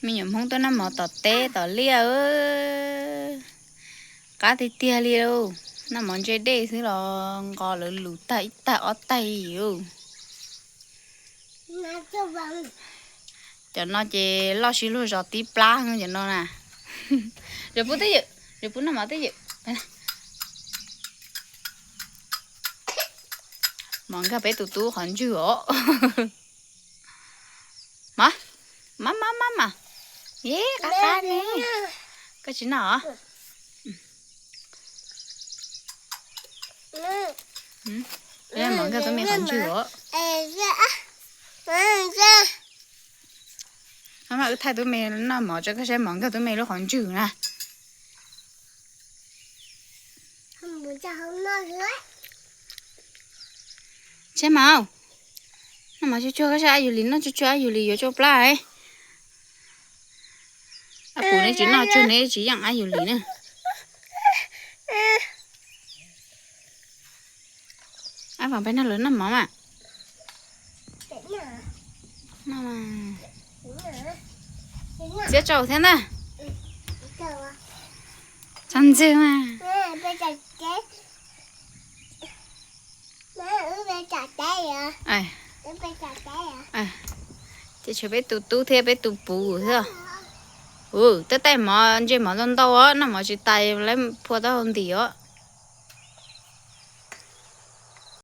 Me nyuam Hmoob tuaj noj mov tom teb tom liaj. Qab tiag tiag li lauj, noj mov ntse dej xwb los nqos lawv lus tag ib tag ob tag li lauj. Cov no ces loj sib luag zos tib plab cov no na. Pub twj ywm, pub noj mov twj ywm. Mov nkag peb tus tub qhov ntswg os. Mov, mov, mov, mov, mov. Ib qab qab ne. Koj tsis noj os? Mov nkag tub me qhov ntswg os. Maj mam wb thaij tub me noj mov tso koj saib mov nkag tub me lub qhov ntswg na. Tseb mas, noj mov tsuag tsuag koj saib Ab Yus Lis noj tsuag tsuag Ab Yus Lis yuav tsau plab. Ab Pum neb tsis noj tsuag neb tsis yeej Ab Yus Lis na. Ab Vam peb noj lawv noj mov mas. Txiab tsau thiab ntag. Txhob ntxwg mas. Ces tshuav peb tus tub thiab peb tus puv thiab. Ub, tab taij mov ntse mov ntau ntau os, noj mov tsis tas lawv phua taub hau ntim os.